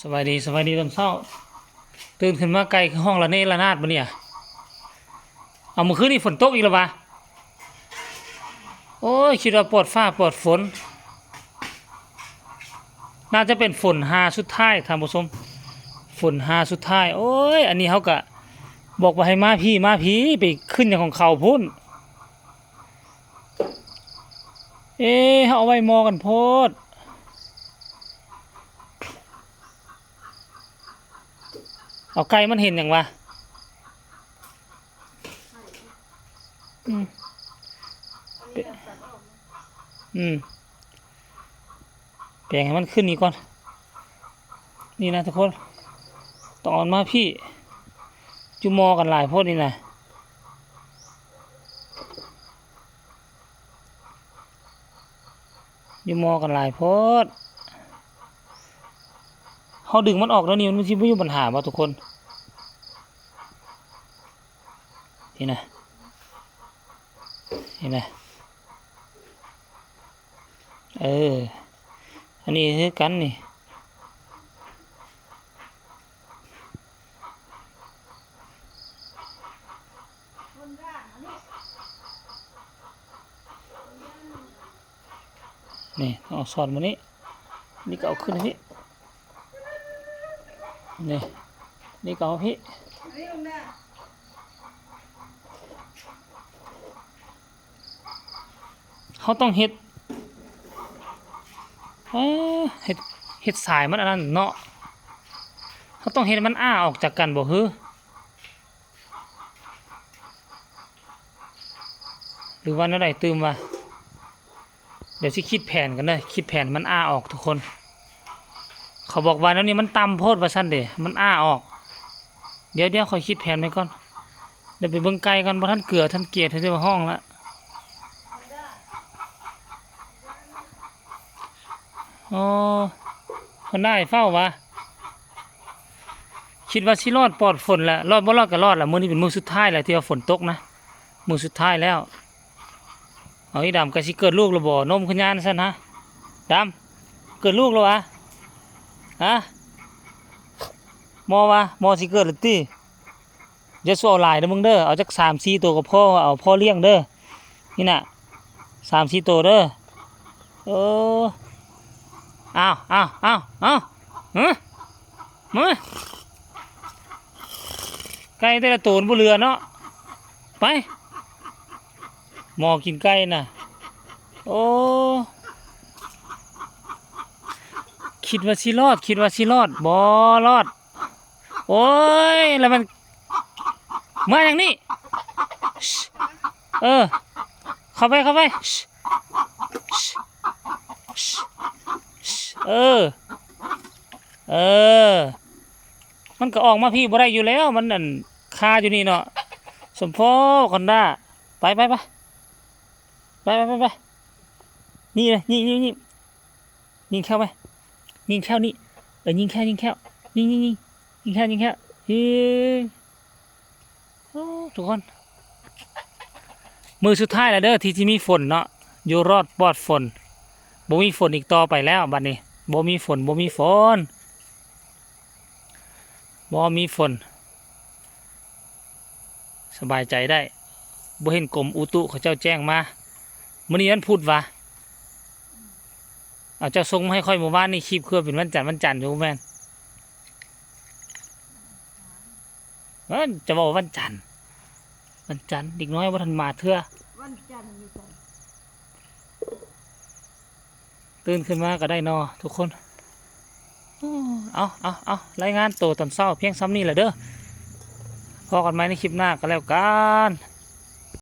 ສະບາຍດີ ສະບາຍດີຕອນເຊົ້າ. ຕື່ນຂຶ້ນມາໄກ່ຄືຮ້ອງລະເນລະນາດບາດນີ້. ເອົາ ມື້ຄືນນີ້ຝົນຕົກອີກແລ້ວຫວາ? ໂອ້ຍ ຄິດວ່າປອດຟ້າປອດຝົນ. ໜ້າຈະເປັນຝົນຫາສຸດທ້າຍທ່ານຜູ້ຊົມ, ຝົນຫາສຸດທ້າຍ. ໂອ້ຍ ອັນນີ້ເຮົາກະບອກວ່າໃຫ້ມາພີ້ ມາພີ້ ໄປຂຶ້ນຫຍັງຂອງເຂົາພຸ້ນ. ເອ ເຮົາເອົາໄວ້ໝໍ້ກັນໂພດ. ເອົາ ໄກ່ມັນເຫັນຫຍັງຫວາ? ອືມ ອືມ ແປງໃຫ້ມັນຂຶ້ນນີ້ກ່ອນ. ນີ້ນະທຸກຄົນ ຕ້ອງເອົາມາພີ້. ຢູ່ໝໍ້ກັນຫຼາຍໂພດນີ້ນະ. ຢູ່ໝໍ້ກັນຫຼາຍໂພດ. ເຮົາດຶງມັນອອກແນວນີ້ ມັນຊິບໍ່ມີບັນຫາບໍ່ທຸກຄົນ? ນີ້ນະ ນີ້ນະ. ເອີ ອັນນີ້ຄືກັນນີ້. ນີ້ ເອົາສອດມານີ້ ນີ້ກໍເອົາຂຶ້ນນີ້ ນີ້ ນີ້ກໍເອົາພີ້. ເຮົາຕ້ອງເຮັດ ເອີ ເຮັດ ເຮັດສາຍມັນອັນນັ້ນເນາະ. ເຮົາຕ້ອງເຮັດໃຫ້ມັນອ້າອອກຈາກກັນບໍ່ຮື? ຫຼືວ່າແນວໃດຕື່ມວ່າ? ດຽວຊິຄິດແຜນກັນເດີ ຄິດແຜນໃຫ້ມັນອ້າອອກທຸກຄົນ. ເຂົາບອກວ່າແນວນີ້ມັນຕ່ຳໂພດວ່າຊັ້ນເດ ມັນອ້າອອກ. ດຽວໆ ຂ້ອຍຄິດແຜນໄວ້ກ່ອນ. ດຽວໄປເບິ່ງໄກ່ກ່ອນ ບໍ່ທັນເກືອທັນກຽດ ເຂົາຊິວ່າຮ້ອງລະ. ອໍ ເພິ່ນໄດ້ເຝົ້າຫວາ? ຄິດວ່າຊິລອດປອດຝົນລະ ລອດບໍ່ລອດກໍລອດລະ. ມື້ນີ້ເປັນມື້ສຸດທ້າຍແລ້ວທີ່ວ່າຝົນຕົກນະ ມື້ສຸດທ້າຍແລ້ວ. ເອົາ ອີດຳ ກະຊິເກີດລູກແລ້ວບໍ່? ນົມຄືຍານຊັ້ນຫະ ດຳ ເກີດລູກແລ້ວຫວາ? ຫະ ໝໍຫວາ? ໝໍຊິເກີດແລ້ວຕິ? ຢ່າສູ່ເອົາຫຼາຍເດີມຶງເດີ ເອົາຈັກສາມສີ່ໂຕກໍພໍ ເອົາພໍລ້ຽງເດີ. ນີ້ນະ ສາມສີ່ໂຕເດີ. ເອີ ອ້າວ ອ້າວ ອ້າວ ອ້າວ ຫື ມາ ໄກ່ແຕ່ລະໂຕມັນບໍ່ເຫຼືອເນາະ. ໄປ ໝໍກິນໄກ່ນະ. ໂອ້ ຄິດວ່າຊິລອດ ຄິດວ່າຊິລອດ ບໍ່ລອດ. ໂອ້ຍ ແລ້ວມັນມາຫຍັງນີ້? ເອີ ເຂົ້າໄປ ເຂົ້າໄປ. ເອີ ເອີ ມັນກໍອອກມາພີ້ບໍ່ໄດ້ຢູ່ແລ້ວ ມັນ ອັນ ຄາຢູ່ນີ້ເນາະ. ສົມພໍຄອນດ້າ ໄປ ໄປ ໄປ ໄປ ໄປ ໄປ ໄປ. ນີ້ເລີຍ ຍິງ ຍິງ ຍິງ ຍິງແຂ້ວໄປ ຍິງແຂ້ວນີ້ ເອີ ຍິງແຂ້ວ ຍິງແຂ້ວ ຍິງ ຍິງ ຍິງແຂ້ວ ຍິງແຂ້ວ ຍິງ. ໂອ້ ທຸກຄົນ ມື້ສຸດທ້າຍແລ້ວເດີທີ່ຊິມີຝົນເນາະ ຢູ່ລອດປອດຝົນ. ບໍ່ມີຝົນອີກຕໍ່ໄປແລ້ວບັດນີ້ ບໍ່ມີຝົນ ບໍ່ມີຝົນ ບໍ່ມີຝົນ. ສະບາຍໃຈໄດ້ ບໍ່ເຫັນກົມອຸຕຸເຂົາເຈົ້າແຈ້ງມາ. ມື້ນີ້ວັນພຸດຫວາ? ເອົາ ເຈົ້າສົ່ງມາໃຫ້ຂ້ອຍມື້ວານນີ້ ຄລິບຄືເປັນວັນຈັນ ວັນຈັນຢູ່ ແມ່ນ? ເອີ ຈະເວົ້າວັນຈັນ ວັນຈັນ ເດັກນ້ອຍບໍ່ທັນມາເທື່ອ. ວັນຈັນຢູ່ໃສ? ຕື່ນຂຶ້ນມາກໍໄດ້ນໍທຸກຄົນ. ເອົາ ເອົາ ເອົາ ລາຍງານໂຕຕອນເຊົ້າພຽງສ່ຳນີ້ແຫຼະເດີ. ພໍ້ກັນໃໝ່ໃນຄລິບໜ້າກໍແລ້ວກັນ.